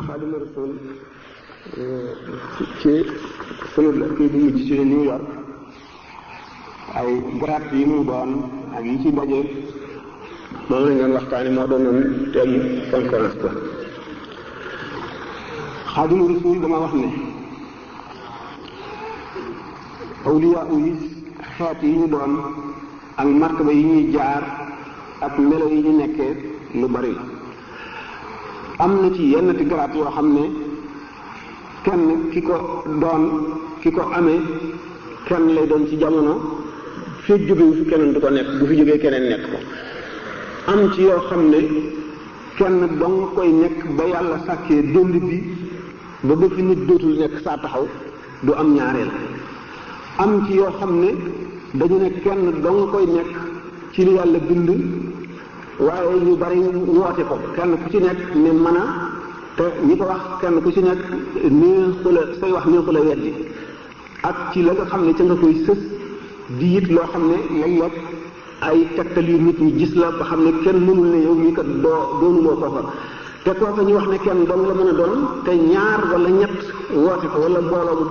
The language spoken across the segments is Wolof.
Xaadimu Rasuul ci sunu kii bu mujj ci New York ay grade yi mu doon ak yi ci daje moom lañ doon waxtaani moo doonoon thème conférence ba. Xaadimu Rasuul dama wax ne awliyaa yi xeet yi ñu doon ak martaba yi ñuy jaar ak melo yi ñu nekkee lu bari la. am na ci yenn ti garaat yoo xam ne kenn ki ko doon ki ko amee kenn lay doon ci jamono fii jógewu fi keneen du ko nekk bu fi jógee keneen nekk ko. am ci yoo xam ne kenn dong koy nekk ba yàlla sàkkee dënd bi ba fi nit dootul nekk saa taxaw du am ñaareel. am ci yoo xam ne dañu ne kenn dong koy nekk ci li yàlla bind waaye ñu bari woote ko kenn ku ci nekk ne mën a te ñi ko wax kenn ku ci nekk neexu la say wax neexu la weddi ak ci la nga xam ne ca nga koy sës di it loo xam ne léeg-léeg ay tegtal yu nit ñi gis la ba xam ne kenn mënul ne yow mii kat doonuloo ko fa te kooka ñu wax ne kenn dong la mën a doon te ñaar wala ñett woote ko wala mbooloo mu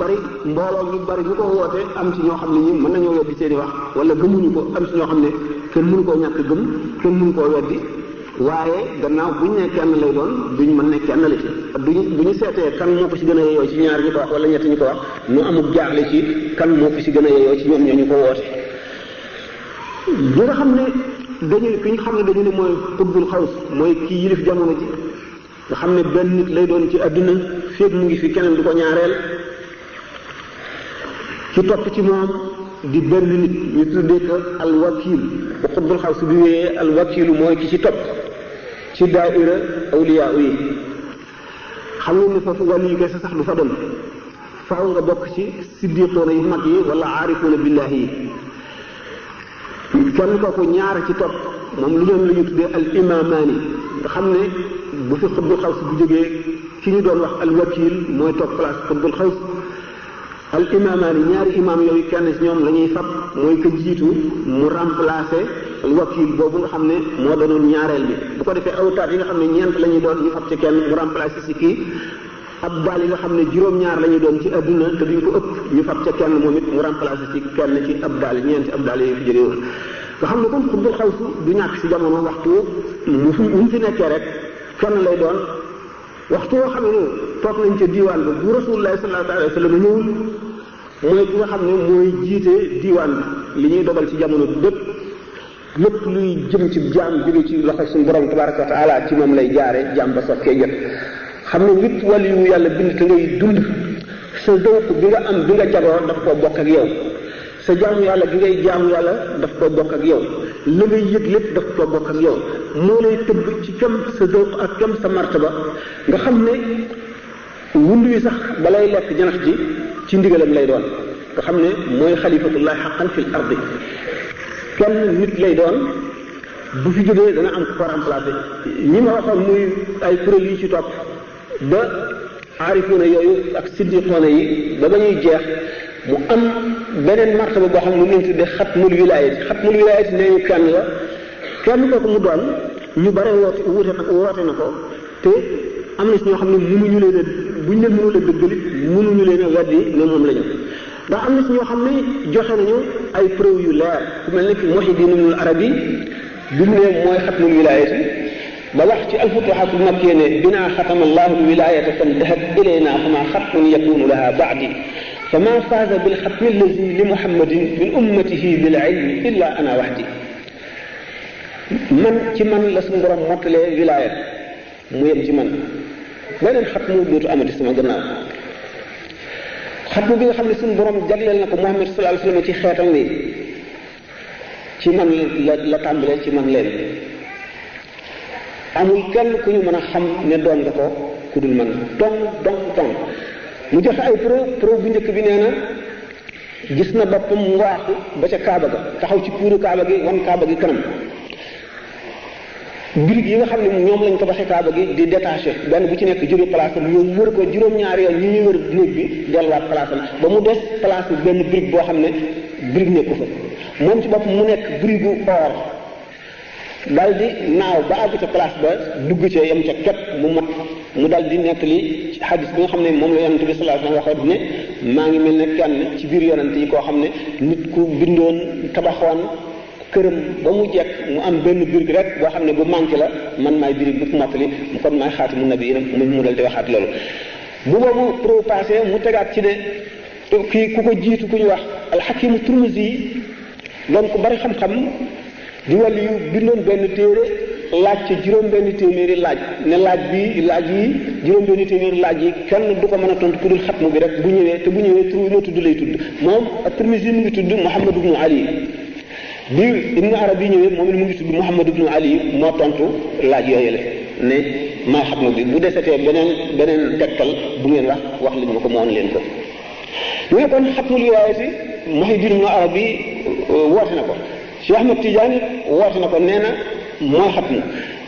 bari ñu ko woote am ci ñoo xam ne ñi mën nañoo weddi seeni wax wala gëmuñu ko am ci ñoo xam ne kenn mënu koo ñàkk gëm kenn mënu koo weddi waaye gannaaw bu ñu ne kenn lay doon duñu mën ne kenn la ci bu ñu seetee kan moo ko ci gën a yeyoo ci ñaar ñu ko wax wala ñett ñu ko wax ñu amul jaaxle ci kan moo ko ci gën a yeyoo ci ñoom ñoo ñu ko woote. ñi nga xam ne ki ñu xam ne dañu ne mooy xutbul xaws mooy kii yilif jamono ji nga xam ne benn nit lay doon ci àdduna féeg mu ngi fi keneen du ko ñaareel ci topp ci moom di benn nit ñu tuddee ko alwakil bu xutbul xaws bi wéyee alwakilu mooy ki ci topp ci daaira awliyaa yi xam nga ne foofu wàllu yu kese sax du fa dem faaw nga bokk ci siddiqoona yu mag yi wala aarifuuna billaahi yi kenn kooku ñaara ci topp moom lu leen la ñu tuddee al imaamaani nga xam ne bu fi xutbul xaws bu jógee ki ñu doon wax alwakil mooy toog place xutbul xaws al imaamaani ñaari imaam yooyu kenn ci ñoom la ñuy fab mooy ko jiitu mu remplacer al wakil boobu nga xam ne moo doonoon ñaareel bi bu ko defee awtaat yi nga xam ne ñeent la ñuy doon ñu fab ci kenn mu remplacer si kii ab daal yi nga xam ne juróom-ñaar la ñuy doon ci adduna te duñ ko ëpp ñu fab ca kenn moom it mu remplacer ci kenn ci ab daal ñeenti ab daal yooyu fi jógee woon nga xam ne kon xutbul xaws du ñàkk ci jamono waxtu mu fi nekkee rek kenn lay doon waxtu woo xam ne toog nañ ca diiwaan ba bu rasulullahi sallallahu alayhi wa sallam ñëwul mooy ki nga xam ne mooy jiite diiwaan bi li ñuy dogal ci jamono bépp lépp luy jëm ci jaam jóge ci loxo suñu borom tabaraka wa taala ci moom lay jaare jaam ba sokkee jot xam ne nit wàllu yu yàlla bind te ngay dund sa zawq bi nga am bi nga jagoo daf koo bokk ak yow sa jaamu yàlla gi ngay jaamu yàlla daf koo bokk ak yow la ngay yëg lépp daf koo bokk ak yow moo lay tëbb ci kem sa zawq ak kem sa martaba nga xam ne wund wi sax balay lekk janax ji ci ndigalam lay doon nga xam ne mooy xalifatullahi xaqan fil ardi kenn nit lay doon bu fi jógee dana am ko remplacé ñi ma waxoon muy ay kuréel yi ci topp ba aarifuuna yooyu ak siddiqoona yi ba ñuy jeex mu am beneen martaba boo xam ne moom lañ tuddee xatmul wilaayati nee ñu kenn la kenn kooku mu doon ñu bare woote na ko te am na si ñoo xam ne mënuñu leen a buñ leen mënul a dëggalit mënuñu leen a weddi ne moom la ñu ndax am na si ñoo xam ne joxe nañu ay preuve yu leer ku mel ne ki Muhyiddin Ibnul Arabi bi mu ne mooy xatmul wilaayati ba wax ci alfutuhaatul makkiyya ne binaa xatama allahu lwilaayata fantahat ilaynaa fa maa xatmun yakunu laha baadi fa maa faaza bil xatmi allazi li muhammadin min ummatihi bil ilmi illa ana waxdi man ci man la suñu borom mottalee wilaaya mu yem ci man beneen xatmu dootu amati sama gannaaw xatmu bi nga xam ne suñu borom jagleel na ko Muhammad sallallahu alayhi wa sallam ci xeetam wi ci man la tàmbalee ci man leen amul kenn ku ñu mën a xam ne doon nga ko ku dul man dong mu joxe ay preuve bu njëkk bi nee na gis na boppam mu waaxu ba ca kaaba ga taxaw ci puuru kaaba gi wan kaaba gi kanam birig yi nga xam ne ñoom lañ ko baxee kaaba gi di détaché benn bu ci nekk jóge place am ñu wër ko juróom-ñaari yoon ñu wër néeg bi delluwaat place am ba mu des place benn birig boo xam ne birig nekku fa moom ci bopp mu nekk birigu or dal di naaw ba àgg ca place ba dugg ca yem ca képp mu mat mu dal di nettali xadis bi nga xam ne moom la yonent bi sallallahu alayhi wa sallam waxoon ne maa ngi mel ne kenn ci biir yonent yi koo xam ne nit ku bindoon tabaxoon këram ba mu jekk mu am benn biir gi rek boo xam ne bu manqué la man maay birig bu mottali kon maay xaatimu nabi yi mu dal di waxaat loolu bu boobu pro passé mu tegaat ci ne kii ku ko jiitu ku ñu wax alxakimu Turmuzi yi doon ko bari xam-xam di wàllu yu bindoon benn téere laaj ci juróom benn téeméeri laaj ne laaj yi juróom benn téeméeri laaj yi kenn du ko mën a tontu ku dul xatmu bi rek bu ñëwee te bu ñëwee tur noo tudd lay tudd moom Turmuzi mu ngi tudd Muhammad ibnu Ali bi Ibnu Arabi ñëwee moom it mu ngi tudd Muhammad ibnu Ali moo tontu laaj yooyu la ne maay xatmu bi bu desetee beneen tegtal bu ngeen wax leen ma ko moon leen ko ñu ne kon xatmul wilaayati Muhyiddin Ibnu Arabi woote na ko Cheikh Ahmad Tidiane woote na ko nee na mooy xatmu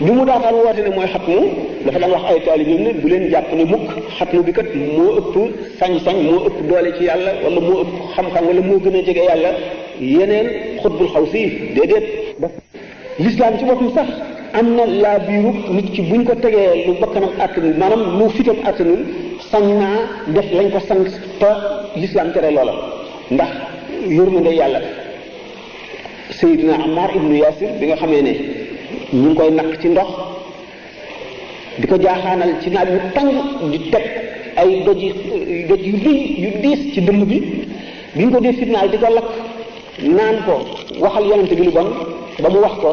bi mu daataan woote ne mooy xatmu dafa daan wax ay taalibeem ne bu leen jàpp ne mukk xatmu bi kat moo ëpp sañ-sañ moo ëpp doole ci yàlla wala moo ëpp xam-xam wala moo gën a jege yàlla yeneen xutbul xaw si déedéet l'islam ci boppam sax am na laa biiru nit ki buñ ko tegee lu bakkanam attanul maanaam lu fitam attanul sañ naa def lañ ko sant te l'islam tere loola ndax yërmande yàlla Seydina Ammar ibnu Yasir bi nga xamee ne ñu ngi koy nakk ci ndox di ko jaaxaanal ci naaj yu tàng di teg ay doj yu rëy yu diis ci dënn bi ñu ko dee fitnaal di ko lakk naan ko waxal yonent bi lu bon ba mu wax ko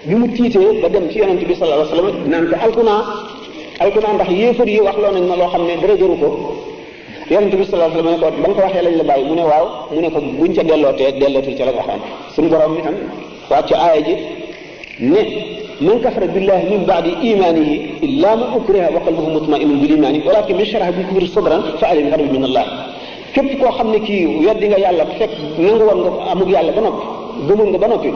bi mu tiitee ba dem ci yonent bi sallallahu alayhi wa sallam naan ko alkunaa ndax yéefar yi wax loo nañ ma loo xam ne dara jëru ko yonent bi sallallahu alayhi wa sallam ne ko ba nga ko waxee lañ la bàyyi mu ne waaw mu ne ko buñ ca dellootul ca la nga waxoon suñu borom itam wàcc aaya ji ne man kafara billahi min ba'di imanihi illa man ukriha wa qalbuhu mutma'innun bil imani walakin man sharaha bil kufri sadran fa alayhim ghadabun min allah képp koo xam ne kii weddi nga yàlla fekk nangu woon nga amug yàlla ba noppi gëmoon nga ba noppi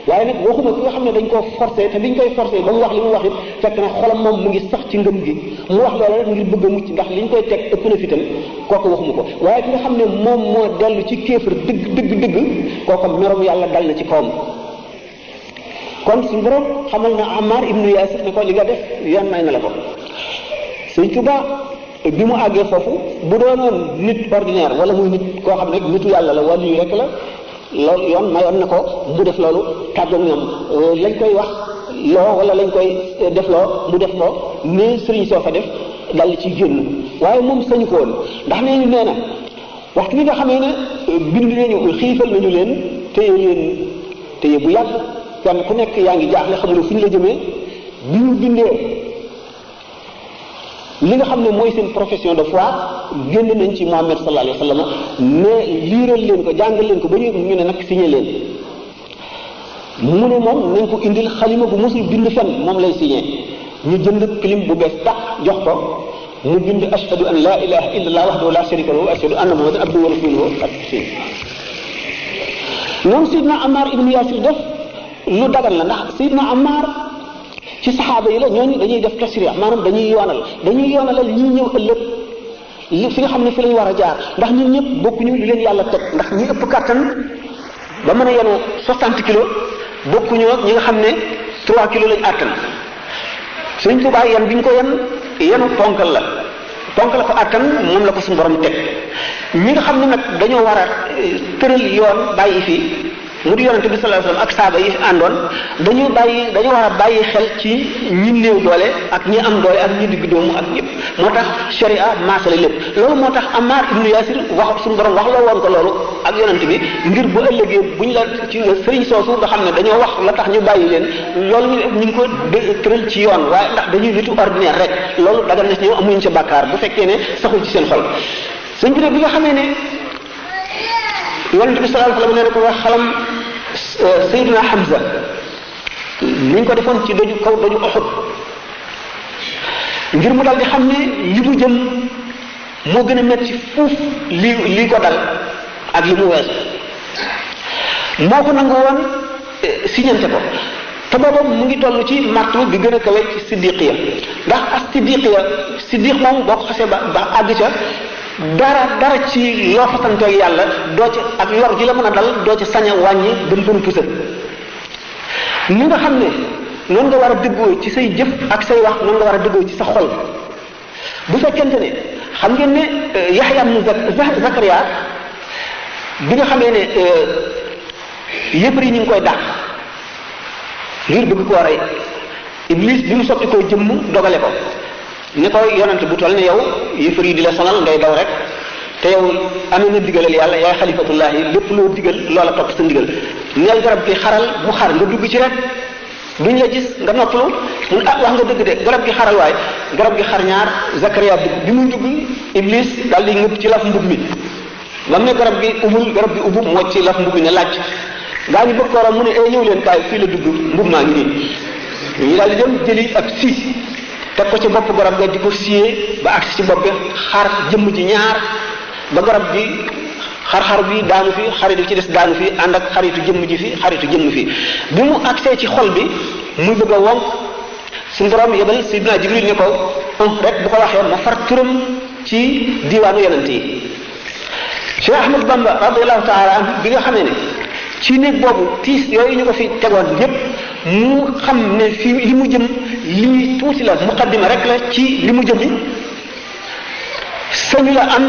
waaye nag waxuma ki nga xam ne dañ koo forcé te biñ koy forcé ba mu wax li mu wax it fekk na xolam moom mu ngi sax ci ngëm gi mu wax loola rek ngir bëgg a mucc ndax liñ koy teg ëpp na fi tam kooku waxuma ko waaye ki nga xam ne moom moo dellu ci kéefër dëgg kooku merom yàlla dal na ci kawam kon suñu borom xamal na Ammar ibnu Yasir ne ko li nga def yoon may na la ko Sëñ Tuubaa bi mu àggee foofu bu doonoon nit ordinaire wala muy nit koo xam ne nitu yàlla la wala yu rek la loolu yoon mayoon na ko mu def loolu tàggoog ñoom lañ koy wax loo wala lañ koy def loo mu def ko ne sëriñ soo fa def dal ci génn waaye moom sañu ko woon ndax nee na waxtu bi nga xamee ne bind nañu xiifal nañu leen téye bu yàgg kenn ku nekk yaa ngi jaaxle xamuloo fu ñu la jëmee bi ñu bindee li nga xam ne mooy seen profession de foi génn nañ ci Muhammad sallallahu alayhi wa sallam ne liiral leen ko jàngal leen ko ba ñu ne nag signé leen mu ne moom nañ ko indil xalima bu musul bind fenn moom lay signé ñu jënd clim bu bees tax jox ko mu bind ashhadu an la ilaha illallah wahdahu la sharika lahu wa ashhadu anna muhammadan abduhu wa rasuluhu ak si noonu Seydina Ammar ibnu Yasir def lu dagan la ndax Seydina Ammar ci saxaaba yi la ñooñu dañuy def tasriix maanaam dañuy yoonalal ñi ñëw ëllëg li fi nga xam ne fi lañ war a jaar ndax ñun ñëpp bokkuñu li leen yàlla teg ndax ñi ëpp kàttan ba mën a yenu 60 kilos bokkuñu ak ñi nga xam ne 3 kilos lañ àttan Sëñ Tuubaa yan bi ñu ko yenu ponkal la ko àttan moom la ko suñu borom teg ñi nga xam ne nag dañoo war a tëral yoon bàyyi fii mu di yonente bi sallallahu alayhi wasallam ak saaba yi àndoon dañu war a bàyyi xel ci ñi néew doole ak ñi am doole ak ñi digg doomu ak ñëpp moo tax sharia maasale lépp loolu moo tax Ammar ibnu Yasir wax suñu borom wax loo woon ko loolu ak yonente bi ngir bu ëllëgee buñ la ci sëriñ soosu nga xam ne dañoo wax la tax ñu bàyyi leen loolu ñu ngi ko tëral ci yoon waaye ndax dañuy nitu ordinaire rek loolu dagal na ci ñoom amuñu ca bàkkaar bu fekkee ne saxul ci seen xol sëñ bi nag bi nga xamee ne yonente bi sallallahu alayhi wasallam nee na ko wax xalam Seydina Hamza ni ñu ko defoon ci doju Uhud ngir mu dal di xam ne li mu jëm moo gën a metti fuuf lii ko dal ak li mu weesu moo ko nangu woon siñante ko te booba mu ngi toll ci martaba bi gën a kawe ci siddiqiya ndax as siddiq moom boo ko xasee ba àgg ca dara ci loo fasanteeg yàlla doo ci ak lor ji la mën a dal doo ci sañ a wàññi bën pusa ni nga xam ne noonu nga war a dëggoo ci say jëf ak say wax noonu nga war a dëggoo ci sa xol fekkente ne xam ngeen ne Yaxya ibnu Zakariya bi nga xamee ne yëpp yi ñu ngi koy dàq ngir bëgg koo rey Iblis bi mu sotti koo jëmm dogale ko ne ko yonent bu toll ne yow yëpp yi di la sonal ngay daw rek te yow amee na digalal yàlla yaay xalifatullahi lépp loo digal loola topp sa ndigal neel garab gi xaral mu xar nga dugg ci rek duñ la gis nga noppalu mun wax nga dëgg de garab gi xaral waaye garab gi xar ñaar Zakariya dugg bi muy dugg Iblis daal di ngëpp ci laf mbub mi ba mu ne garab gi ubbu moo ci laf mbub mi ne laaj gaa ñu bëgg ko mu ne ñëw leen kaay fii la dugg mbub maa ngi nii ñu daal di dem jëli ab si teg ko ci bopp garab ga di ko siyee ba agsi ci bopp bi xar jëmm ji ñaar ba garab gi xar-xar bi daanu fi xarit bi ci des daanu fi ànd ak xaritu jëmm ji fi xaritu jëmm fi bi mu agsee ci xol bi muy bëgg a wonk suñu borom yebal Sidina Jibril ne ko rek bu ko waxee ma far turam ci diwaanu yonent yi Cheikh Ahmad Bamba radiyallahu taala anhu bi nga xamee ne ci néeg boobu tiis yooyu ñu ko fi tegoon yépp mu xam ne fii li mu jëm lii tuuti la muqaddima rek la ci li mu jëmi sañu la am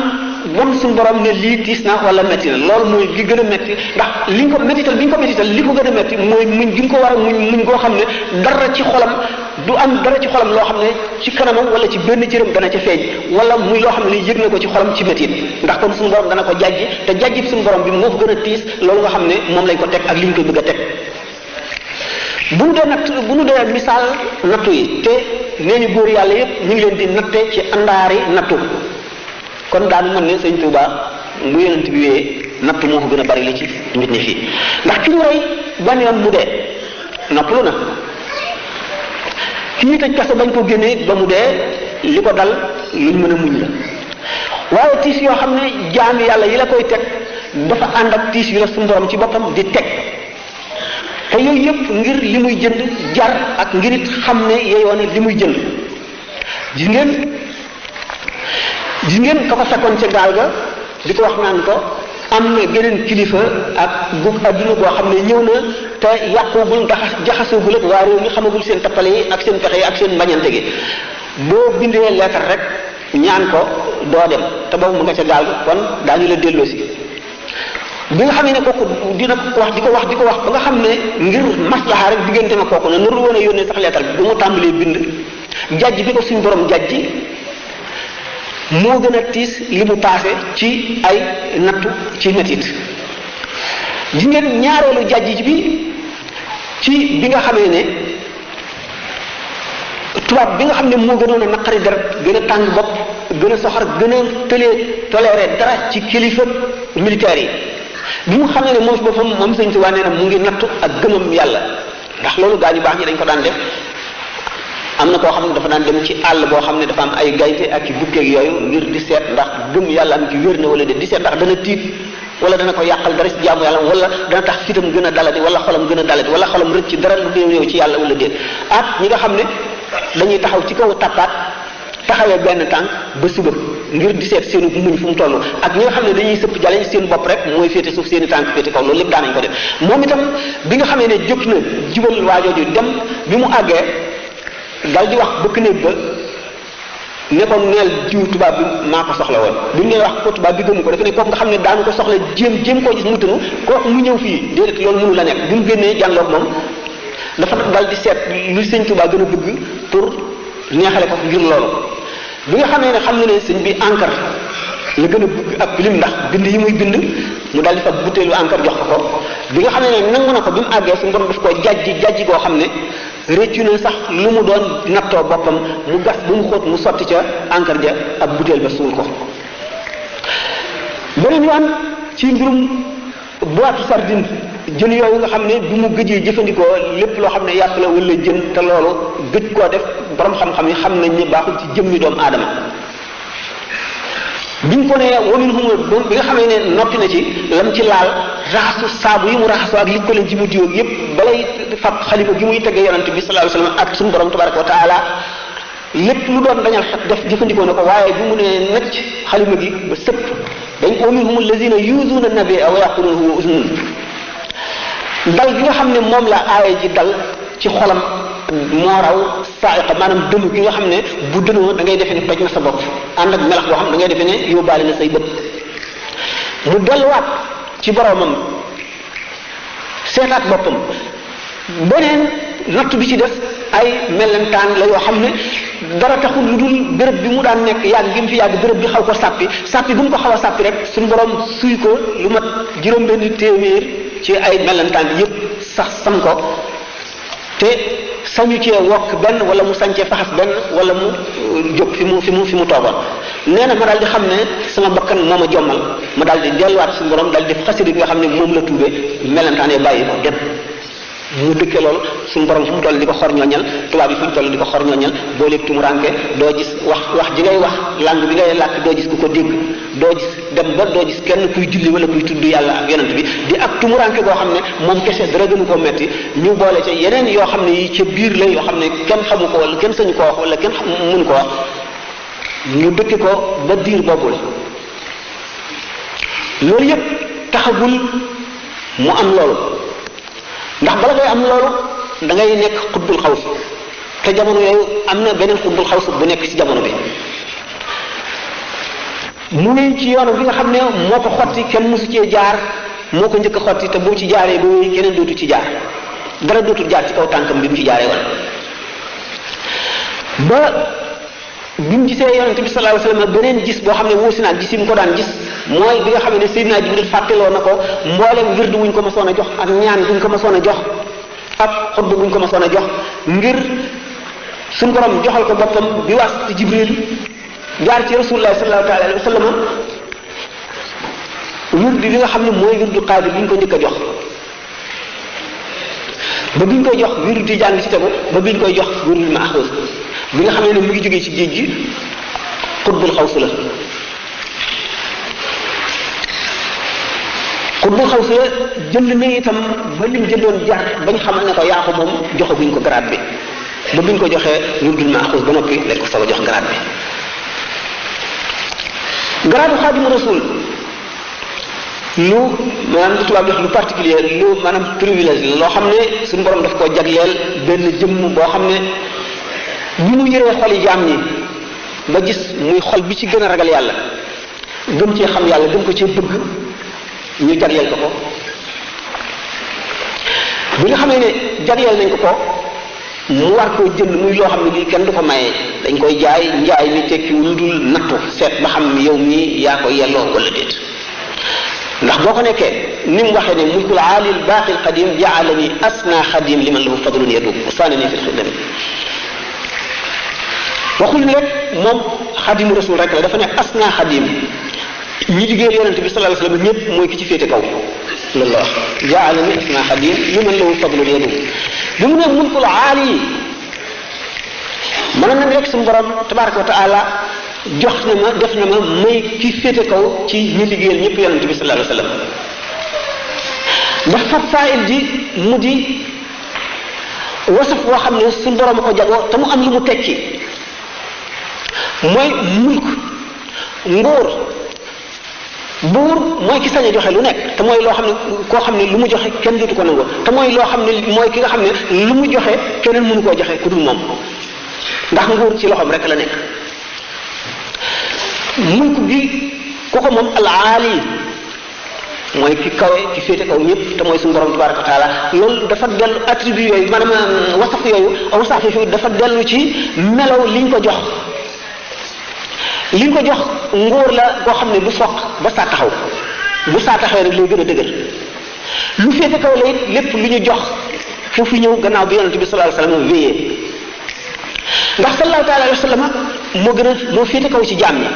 won suñu borom ne lii tiis na wala métti na loolu mooy li gën a métti ndax li nga ko méttital bi nga ko méttital li ko gën a métti mooy muñ gi nga ko war a muñ koo xam ne dara ci xolam du am dara ci xolam loo xam ne ci kanamam wala ci benn cëram dana ca feeñ wala muy loo xam ne yëg na ko ci xolam ci métit ndax kon suñu borom dana ko jàjji te jàjji bi suñu borom bi moo ko gën a tiis loolu nga xam ne moom lañ ko teg ak li ñu koy bëgg a teg bu nu dee misaal nattu yi te nee ñu góor yàlla yépp ñu ngi leen di natte ci àndaari nattu kon daanu mën ne sëñ Tuuba mu yonent bi wee natt moo ko gën a bari li ci nit ñi fii ndax ki ñu rey benn yoon mu dee noppalu na ki ñu tëj kaso bañ ko génnee ba mu dee li ko dal luñ mën a muñ la waaye tiis yoo xam ne jaami yàlla yi la koy teg dafa ànd ak tiis yu la suñu borom ci boppam di teg te yooyu yëpp ngir li muy jënd jar ak ngir it xam ne yeyoo ne li muy jënd gis ngeen ka ko fekkoon ca gaal ga di ko wax naan ko am na geneen kilifa ak gu adduna boo xam ne ñëw na te yàquwul jaxasoogul ak waa réew mi xamagul seen tappale yi ak seen pexe yi ak seen mbañante gi boo bindee leetar rek ñaan ko doo dem te boobu mu nga ca gaal ga kon daañu la delloosi bi nga xam ne kooku dina ko wax di ko wax ba nga xam ne ngir maslaha rek diggante ma kooku ne nuru woon a yónnee sax leetar bi bu mu tàmbalee bind jajj bi ko suñu borom jajji moo gën a tiis li mu paase ci ay nattu ci metit gis ngeen ñaareelu jajj bi ci bi nga xamee ne tubaab bi nga xam ne moo gënoon a naqari deret gën a tàng bopp gën a soxor gën a toléré dara ci kilifa militaire yi bi mu xam ne moom si boppam moom Sëñ Tuubaa nee na mu ngi nattu ak gëmam yàlla ndax loolu gaa ñu baax ñi dañ ko daan def am na koo xam ne dafa daan dem ci àll boo xam ne dafa am ay gaynde ak i bukkeeg yooyu ngir di seet ndax gëm yàlla am ci wér na wala de di seet ndax dana tiit wala dana ko yàqal dara ci jaamu yàlla wala dana tax fitam gën a daladi wala xolam gën a daladi wala xolam rëcc ci dara lu néew ci yàlla wala déet ak ñi nga xam ne dañuy taxaw ci kaw tappaat taxawee benn tànk ba suba ngir di seet seenu muñ fu mu toll ak ñi nga xam ne dañuy sëpp jaleñ seen bopp rek mooy féete suuf seeni tànk féete kaw loolu lépp daanañ ko def moom itam bi nga xamee ne jóg na jubal waajooju dem bi mu àggee dal di wax bëkk néeg ba ne ko neel jiw tubaab bi maa ko soxla woon bi mu ne wax ko tubaab bi gëmu ko dafa ne kooku nga xam ne daanu ko soxla jéem koo gis mu tënu kooku mu ñëw fii déedéet loolu mënu la nekk bi mu génnee jànloog moom dafa dal di seet lu sëñ tubaab gën a bëgg pour neexale ko ngir loolu bi nga xamee ne xam ne sëñ bi encre la gën a bëgg ak lim ndax bind yi muy bind mu daal di fa butéelu encre jox ko bi nga xamee ne nangu na ko bi mu àggee suñu borom daf koo jajji goo xam ne réccu na sax lu mu doon nattoo boppam mu gas bu mu xóot mu sotti ca encre ja ab butéel ba suul ko beneen yoon ci mbirum boîte sardine jën yooyu nga xam ne bi mu gëjee jëfandikoo lépp loo xam ne yàpp la wala jën te loolu gëj koo def borom xam-xam yi xam nañ ne baaxul ci jëmmi doomu aadama biñ ko nee wamin xuma bi nga xamee ne noppi na ci lam ci laal raxasu saabu yi mu raxasoo ak li ko leen ci mu diwoog yépp balay fab xalima gi muy teggee yonante bi sallallahu alayhi wasallam ak suñu borom tabaraka wa taala lépp lu doon dañal xet def jëfandikoo na ko waaye bi mu ne necc xalima gi ba sëpp dañ wamin hum allazina yuzuuna nabiyya wa yaquluna huwa uznun dal gi nga xam ne moom la aaya ji dal ci xolam moo raw saaiqa maanaam dënu gi nga xam ne bu dënoo da ngay defee ne toj na sa bopp ànd ak melax boo xam da ngay defee ne yóbbaale na say bët mu delluwaat ci boromam seetaat boppam beneen natt bi ci def ay melentaan la yoo xam ne dara taxul lu dul béréb bi mu daan nekk yàgg gi mu fi yàgg béréb bi xaw ko sàppi bu mu ko xaw a sàppi rek suñu borom suy ko lu mat juróom-benn téeméer ci ay melentaan yëpp sax sam ko te sañu cee wokk benn wala mu sañ cee faxas benn wala mu jóg fi mu toogoon nee na ma daal di xam ne sama bakkan moo ma jommal ma daal di delluwaat suñu borom daal di def xasida bi nga xam ne moom la tuube melentaan bàyyi ko dem mu dëkkee loolu suñu borom fu mu toll di ko xor ñooñal tubaab yi fu ñu toll di ko xor ñooñal boo léegi tumuranke doo gis wax ji ngay wax langue bi ngay làkk doo gis ku ko dégg doo gis dem ba doo gis kenn kuy julli wala kuy tudd yàlla ak yonent bi di ak tumuranke boo xam ne moom kese dara gënu ko metti ñu boole ca yeneen yoo xam ne yi ca biir la yoo xam ne kenn xamu ko wala kenn sañu ko wax wala kenn mënu ko wax ñu dëkke ko ba diir boobu la loolu yépp taxagul mu am loolu ndax bala ngay am loolu da ngay nekk xutbul xaws te jamono yooyu am na beneen xutbul xaws bu nekk ci jamono bi mu ngi ci yoonam bi nga xam ne moo ko xotti kenn mosu cee jaar moo ko njëkk a xotti te bu ci jaaree ba wéy keneen dootu ci jaar dara dootul jaar ci kaw tànkam bi mu ci jaaree woon ba bi mu gisee yonente bi sallallahu alayhi wasallam beneen gis boo xam ne wuusi naag gis yi mu ko daan gis mooy bi nga xam ne Seydina Jibril fàtteloo na ko mboolem wird wuñ ko masoon a jox ak ñaan buñ ko masoon a jox ak xutba buñ ko masoon a jox ngir suñ borom joxal ko boppam bi waas ci Jibril jaar ci rasulullah sallallahu alayhi wasallam wird bi nga xam ne mooy wirdu qaadir bi ñu ko njëkk a jox ba biñ koy jox wirdu tijaan ci tegu ba biñ koy jox wirdul maaxuus bi nga xam ne mu ngi jógee ci géej gi xutbul xaws la xutbul xaws la jënd na itam ba lim jëndoon jar bañ xamal ne ko yaa ko moom joxaguñ ko grade bi ba biñ ko joxee wirdul maaxuus ba noppi lañ ko soog a jox grade bi grade xaadimu rasul lu maanaam li tubaab wax lu particulier lu maanaam privilège la loo xam ne suñu borom daf koo jagleel benn jëmm boo xam ne ni mu yëree xol yi jaam ñi ba gis muy xol bi ci gën a ragal yàlla gëm cee xam yàlla gëm ko cee bëgg ñu jagleel ko ko bi nga xamee ne jagleel nañ ko ko mu war koo jënd muy loo xam ne lii kenn du ko maye dañ koy jaay njaay mi tekki lu dul nattu seet ba xam yow mii yaa ko yelloo wala déet ndax boo ko nekkee ni mu waxee ne mulkul aalil baaqil qadim jaalani asna xadim liman lahu fadlun yadub usaanani fi lxidami waxul ni rek moom xadimu rasul rek la dafa ne asna xadim ñi liggéeyal yonente bi sallallahu alayhi wasallam ñëpp mooy ki ci féete kaw loolu la wax jaalani asna xadim liman lahu fadlun yadub bi mu ne mulkul aali mën na rek suñu borom tabaraka wa taala jox na ma def na ma may ki féete kaw ci ñi liggéeyal ñëpp yonente bi sallallahu alayhi wasallam dafa faayil ji mu di wasaf woo xam ne suñu borom a ko jagoo te mu am lu mu tekki mooy mulk nguur buur mooy ki sañ a joxe lu nekk te mooy loo xam ne koo xam ne lu mu joxe kenn dootu ko nangu te mooy loo xam ne mooy ki nga xam ne lu mu joxe keneen mënu koo joxe ku dul moom ndax nguur ci loxoom rek la nekk mulk bi ku ko moom al aali mooy ki kawe ki féete kaw ñëpp te mooy suñu borom tabaraka wa taala loolu dafa dellu attribut yooyu maanaam wasaf yooyu dafa dellu ci melaw liñ ko jox liñ ko jox nguur la boo xam ne du soq ba saa taxaw bu saa taxawee rek lay gën a dëgër lu féete kaw la it lépp lu ñu jox foofu ñëw gannaaw bi yonente bi sallallahu alayhi wasallam wéyee ndax sallallahu alayhi wasallam moo gën a moo féete kaw ci jaam ñi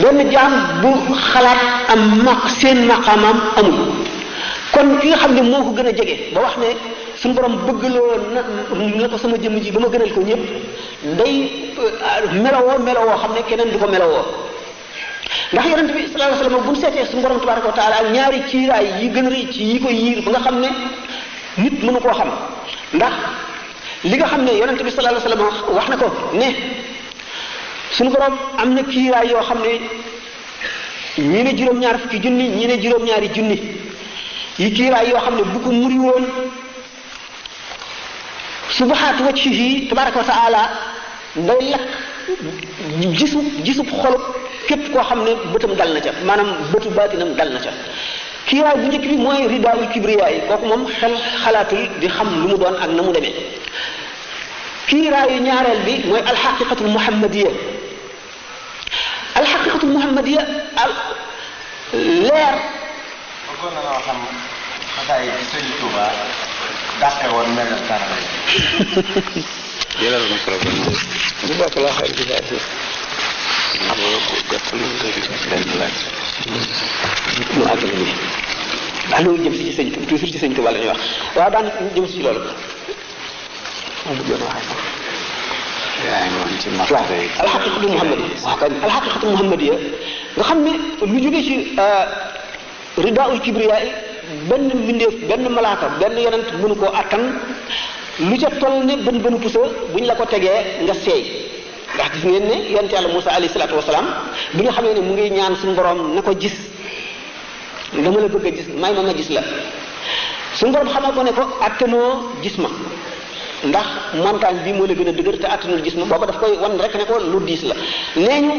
benn jaam bu xalaat am seen maqaamaam amul kon ki nga xam ne moo ko gën a jege ba wax ne suñu borom bëggloo na ko sama jëmm ji ba ma gënal ko ñëpp day melowoo xam ne keneen du ko melowoo ndax yonente bi sallallahu alayhi wasallam bu ñu seetee suñu borom tabaraka wa taala ak ñaari kiiraay yi gën a rëy ci yi ko yiir ba nga xam ne nit mënu koo xam ndax li nga xam ne yonente bi sallallahu alayhi wasallam wax na ko ne suñu borom am na kiiraay yoo xam ne ñii ne juróom-ñaar fukki junni ñii ne juróom-ñaari junni yi kiiraay yoo xam ne bu ko muri woon subahaatu wajhihi tabaraka wa taala day lakk gisub xolub képp koo xam ne bëtam dal na ca maanaam bëtu baatinam dal na ca kiiraay bu njëkk bi mooy ridaawul kibriyaa yi kooku moom xel xalaatul di xam lu mu doon ak na mu demee kiiraayu ñaareel bi mooy alxaqiqatul muhammadiya alxaqiqatul muhammadiya leer bëggoon na noo xam xasaay bi sëñ Tuuba dàqe woon melal dara jëlal micro bi bu baax la xay ci daal mu àgg ni ndax loolu jëm si ci sëñ toujours ci sëñ Tuuba la ñuy wax waaw daan jëm si ci loolu alxaqiqatu muhammadiya waaw kay alxaqiqatu muhammadiya nga xam ne lu jógee ci ridaul kibriya benn mbindeef benn malaaka benn yonent mënu koo attan lu ca toll ne bën bënu pusa buñ la ko tegee nga seey ndax gis ngeen ne yonent yàlla Musaa alayhi salaatu wasalaam bi nga xamee ne mu ngi ñaan suñu borom na ko gis dama la bëgg a gis may ma gis la suñu borom xamal ko ne ko attanoo gis ma ndax montagne bi moo la gën a dëgër te attanul gis ma booba daf koy wan rek ne ko lu diis la nee ñu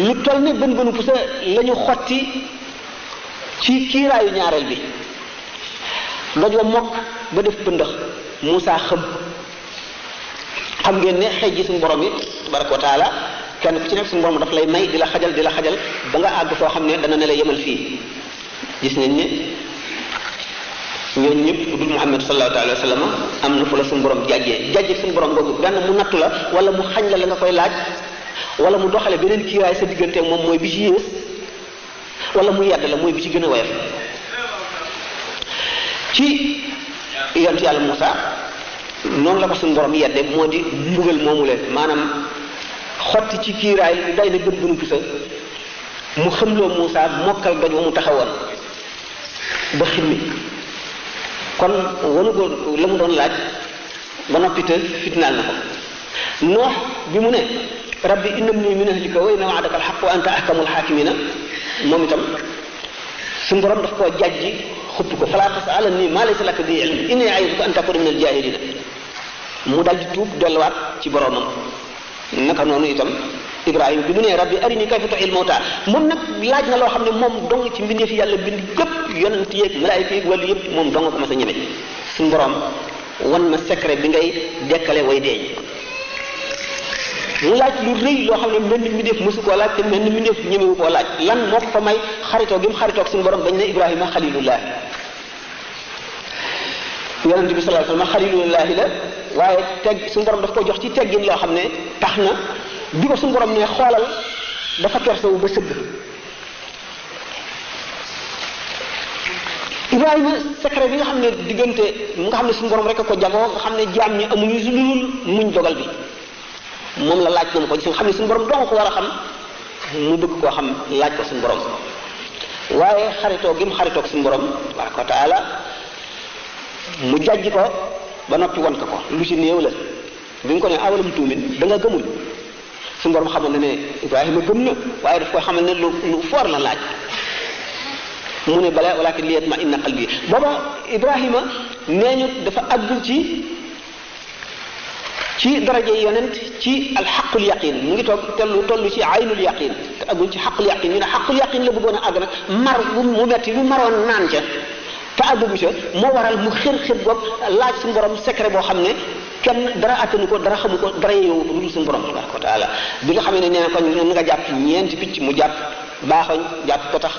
lu toll ne bën bënu pusa la ñu xotti ci kiiraayu ñaareel bi doj wa mokk ba def pëndax Muusaa xam ngeen ne xëy ji suñu borom yi tabaraka wa taala kenn ku ci nekk suñu borom daf lay may di la xajal ba nga àgg foo xam ne dana ne la yemal fii gis nañ ne ñooñu ñëpp ku dul Muhammad sallallahu alayhi wa sallam am na fu la suñu borom jàjjee suñu borom boobu benn mu nattu la wala mu xañ la nga koy laaj wala mu doxale beneen kiiraay sa diggante moom mooy bi ci yées wala mu yedd la mooy bi ci gën a woyof ci yonent yàlla Muusaa noonu la ko suñu borom yedde moo di mbugal moomu leen maanaam xotti ci kiiraay lu day na bën bënu pusa mu xëmloo Muusaa mokkal doj wa mu taxawoon ba ximmi kon wanu ko la mu doon laaj ba noppi te fitnaal na ko Noox bi mu ne rabbi innabnii min ahlika wa inna wa'daka al-haqq wa anta ahkamul haakimiina moom itam suñu borom daf koo jàjji xupp ko falaa tas'alnii maa laysa laka bihi ilm innii a'izuka an takuuna mina al-jaahiliina mu dal di tuub delluwaat ci boromam naka noonu itam Ibrahima bi mu ne rabbi arinii kayfa tuhyil mawtaa moom nag laaj na loo xam ne moom dong ci mbindeef yàlla bind yëpp yonent yeeg malaayika yeeg wàllu yëpp moom dong ko mas a ñeme suñu borom wan ma secret bi ngay dekkale way deeñ mu laaj lu rëy loo xam ne mel ni mbindeef mosu koo laaj te mel ni mbindeef ñemewu koo laaj lan moo ko may xaritoo gi mu xaritoo ak suñu borom bañ ne Ibrahima xalilullah yonent bi sallallahu alayhi wasallam xalilullahi la waaye teg suñu borom daf ko jox ci teggin loo xam ne tax na bi ko suñu borom ne xoolal dafa kersawu ba sëgg Ibrahima secret bi nga xam ne diggante nga xam ne suñu borom rek a ko jagoo nga xam ne jaam ñi amuñu su dul muñ dogal bi moom la laaj na ma ko gis nga xam ne suñu borom doo ko war a xam mu bëgg koo xam laaj ko suñu borom waaye xaritoo gi mu xaritoog suñu borom tabaraka wa taala mu jàjj ko ba noppi won ko lu ci néew la bi mu ko ne awalam tuumin da nga gëmul suñu borom xamal ne ne Ibrahima gëm na waaye daf koy xamal ne lu foor la laaj mu ne bala walakin liyatma'inna qalbi booba Ibrahima nee ñu dafa àggul ci daraje yonent ci alxaqul yaqin mu ngi toll ci aynul yaqin te àggul ci xaqul yaqin ñu ne xaqul yaqin la bëggoon a àgg nag mar mu metti lu maroon naan ca te àggugu ca moo waral mu xër bopp laaj suñu borom secret boo xam ne kenn dara attanu ko dara xamu ko dara yeewu ko lu dul suñu borom tabaraka wa taala bi nga xamee ne nee na ko nga jàpp ñeenti picc mu jàpp baaxoñ jàpp ko tax